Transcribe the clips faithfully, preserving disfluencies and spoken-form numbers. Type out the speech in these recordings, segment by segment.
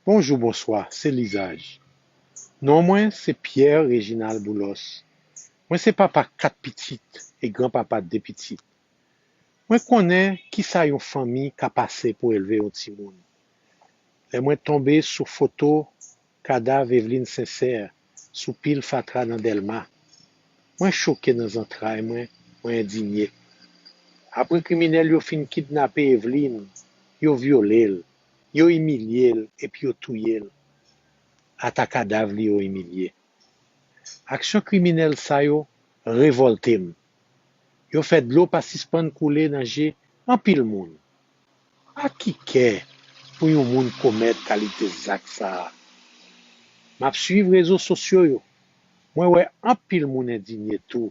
Bonjou, bonswa, se Lizaj. Non mwen se Pierre Reginald Boulos. Mwen se papa kat pitit e granpapa de pitit. Mwen konnen kisa yon fanmi ka pase pou elve yon timoun. Lè mwen tonbe sou foto kadav Eveline Sincère sou pil fatra nan Dèlma, mwen choke nan zantray mwen, mwen endinye. Apre kriminèl yo fin kidnape Eveline, yo vyole l, yo imilye l epi yo touye l. Ata kadav li yo imilye. Aksyon kriminèl sa yo revòlte m. Yo fè dlo pa sispann koule nan je anpil moun. A ki kè pou yon moun komèt kalite zak sa a? M ap swiv rezo sosyo yo. Mwen wè anpil moun endinye tou.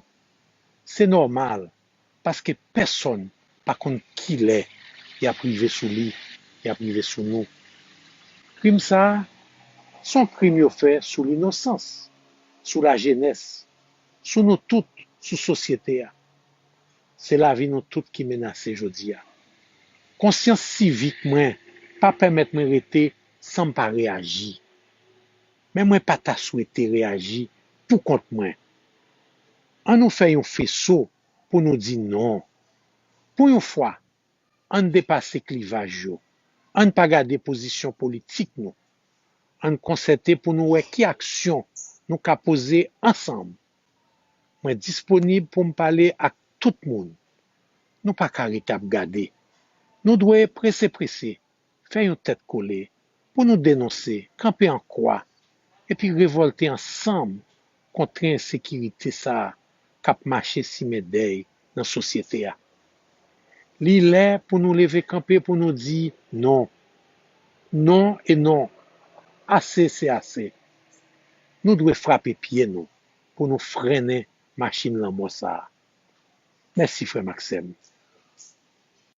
Se nòmal, paske pèsonn pa konn kilè y ap rive sou li, y ap rive sou nou. Krim sa a, se yon krim yo fè sou linosans, sou lajenès, sou nou tout, sou sosyete a. Se lavi nou tout ki menase jodi a. Konsyans sivik mwen pa pèmèt mwen rete san m pa reyaji. Men mwen pa ta swete reyaji pou kont mwen. Ann nou fè yon feso pou nou di non. Pou yon fwa, ann depase klivaj yo. Ann pa gade pozisyon politik nou. Ann konsète pou nou wè ki aksyon nou ka poze ansanm. Mwen disponib pou m pale ak tout moun. Nou pa ka ret ap gade. Nou dwe prese prese fè yon tèt kole pou nou denonse, kanpe an kwa, epi revòlte ansanm kont tren ensekirite sa a k ap mache simen dèy nan sosyete a. Li lè pou nou leve kanpe pou nou di non. Non e non. Ase se ase. Nou dwe frape pye nou pou nou frennen machin lanmò sa a. Mèsi frè m ak sè m.